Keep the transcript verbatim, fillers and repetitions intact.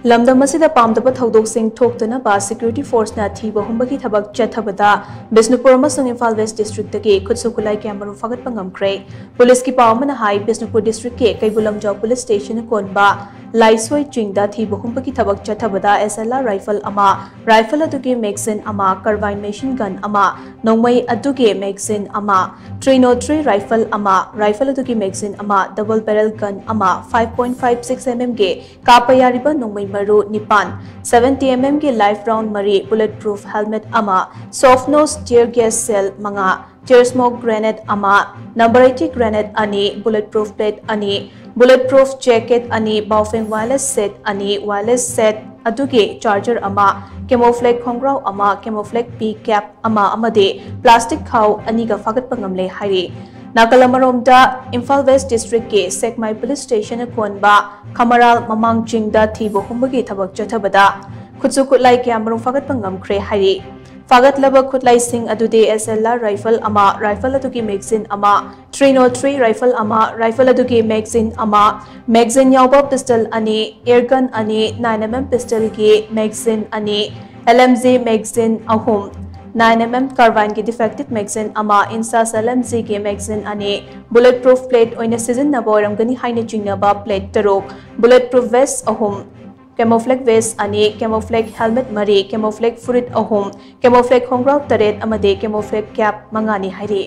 ꯂꯝꯗꯝ ꯑꯁꯤꯗ ꯄꯥꯝꯗꯕ ꯊꯧꯗꯣꯛꯁꯤꯡ ꯊꯣꯛꯇꯅꯕ security forceꯅ ꯊꯤꯕ ꯍꯨꯝꯕꯒꯤ ꯊꯕꯛ ꯆꯠꯊꯕꯗ ꯕꯤꯁꯅꯨꯄꯨꯔ ꯑꯃꯁꯨꯡ ꯏꯝꯐꯥꯜ West districtꯇꯒꯤ ꯈꯨꯠꯁꯨ ꯈꯨꯠꯂꯥꯏ ꯀꯌꯥꯃꯔꯨꯝ ꯐꯥꯒꯠꯄ ꯉꯝꯈ꯭ꯔꯦ꯫ Policeꯀꯤ ꯄꯥꯎ ꯑꯃꯅ ꯍꯥꯏ, ꯕꯤꯁꯅꯨꯄꯨꯔ districtꯀꯤ ꯀꯩꯕꯨꯜ ꯂꯝꯖꯥꯎ police stationꯅ ꯀꯣꯟꯕ ꯂꯥꯏꯁꯣꯏ ꯆꯤꯡꯗ ꯊꯤꯕ ꯍꯨꯝꯕꯒꯤ ꯊꯕꯛ ꯆꯠꯊꯕꯗ S L R rifle ꯑꯃ, rifle ꯑꯗꯨꯒꯤ magazine ꯑꯃ, carbine machine gun ꯑꯃ, ꯅꯣꯡꯃꯩ ꯑꯗꯨꯒꯤ magazine ꯑꯃ, three nought three rifle ꯑꯃ, rifle ꯑꯗꯨꯒꯤ magazine ꯑꯃ, double barrel gun ꯑꯃ, five point five six mmꯒꯤ ꯀꯥꯞꯄ ꯌꯥꯔꯤꯕ ꯅꯣꯡꯃꯩ ꯃꯔꯨ ꯅꯤꯄꯥꯟ, seventy mmꯒꯤ live round ꯃꯔꯤ, bullet proof helmet ꯑꯃ, soft nose tear gas shell ꯃꯉꯥ, tear smoke grenade ꯑꯃ, number eighty grenade ꯑꯅꯤ, bullet proof plate ꯑꯅꯤ, bullet proof jacket ꯑꯅꯤ, Baofeng wireless set ꯑꯅꯤ, wireless set ꯑꯗꯨꯒꯤ charger ꯑꯃ, camouflage ꯈꯣꯡꯒ꯭ꯔꯥꯎ ꯑꯃ, camouflage pea cap ꯑꯃ ꯑꯃꯗꯤ plastic ꯈꯥꯎ ꯑꯅꯤꯒ ꯐꯥꯒꯠꯄ ꯉꯝꯂꯦ ꯍꯥꯏꯔꯤ꯫ ꯅꯥꯀꯜ ꯑꯃꯔꯣꯝꯗ, ꯏꯝꯐꯥꯜ West districtꯀꯤ ꯁꯦꯛꯃꯥꯏ police stationꯅ ꯀꯣꯟꯕ ꯈꯃꯔꯥꯜ ꯃꯃꯥꯡ ꯆꯤꯡꯗ ꯊꯤꯕ ꯍꯨꯝꯕꯒꯤ ꯊꯕꯛ ꯆꯠꯊꯕꯗ ꯈꯨꯠꯁꯨ ꯈꯨꯠꯂꯥꯏ ꯀꯌꯥꯃꯔꯨꯝ ꯐꯥꯒꯠꯄ ꯉꯝꯈ꯭ꯔꯦ ꯍꯥꯏꯔꯤ꯫ ꯐꯥꯒꯠꯂꯕ ꯈꯨꯠꯂꯥꯏꯁꯤꯡ ꯑꯗꯨꯗꯤ S L R rifle ꯑꯃ, rifle ꯑꯗꯨꯒꯤ magazine ꯑꯃ, three nought three rifle ꯑꯃ, rifle ꯑꯗꯨꯒꯤ magazine ꯑꯃ, magazine ꯌꯥꯎꯕ pistol ꯑꯅꯤ, air gun ꯑꯅꯤ, nine mm pistolꯒꯤ magazine ꯑꯅꯤ, L M G magazine ꯑꯍꯨꯝ, nine mm carbineꯒꯤ defective magazine ꯑꯃ, INSAS L M Gꯒꯤ magazine ꯑꯅꯤ, bullet proof plate ꯑꯣꯏꯅ ꯁꯤꯖꯤꯟꯅꯕ ꯑꯣꯏꯔꯝꯒꯅꯤ ꯍꯥꯏꯅ ꯆꯤꯡꯅꯕ plate ꯇꯔꯨꯛ, bullet proof vest ꯑꯍꯨꯝ, camouflage vest ꯑꯅꯤ, camouflage helmet ꯃꯔꯤ, camouflage ꯐꯨꯔꯤꯠ ꯑꯍꯨꯝ, camouflage ꯈꯣꯡꯒ꯭ꯔꯥꯎ ꯇꯔꯦꯠ ꯑꯃꯗꯤ camouflage cap ꯃꯉꯥꯅꯤ ꯍꯥꯏꯔꯤ꯫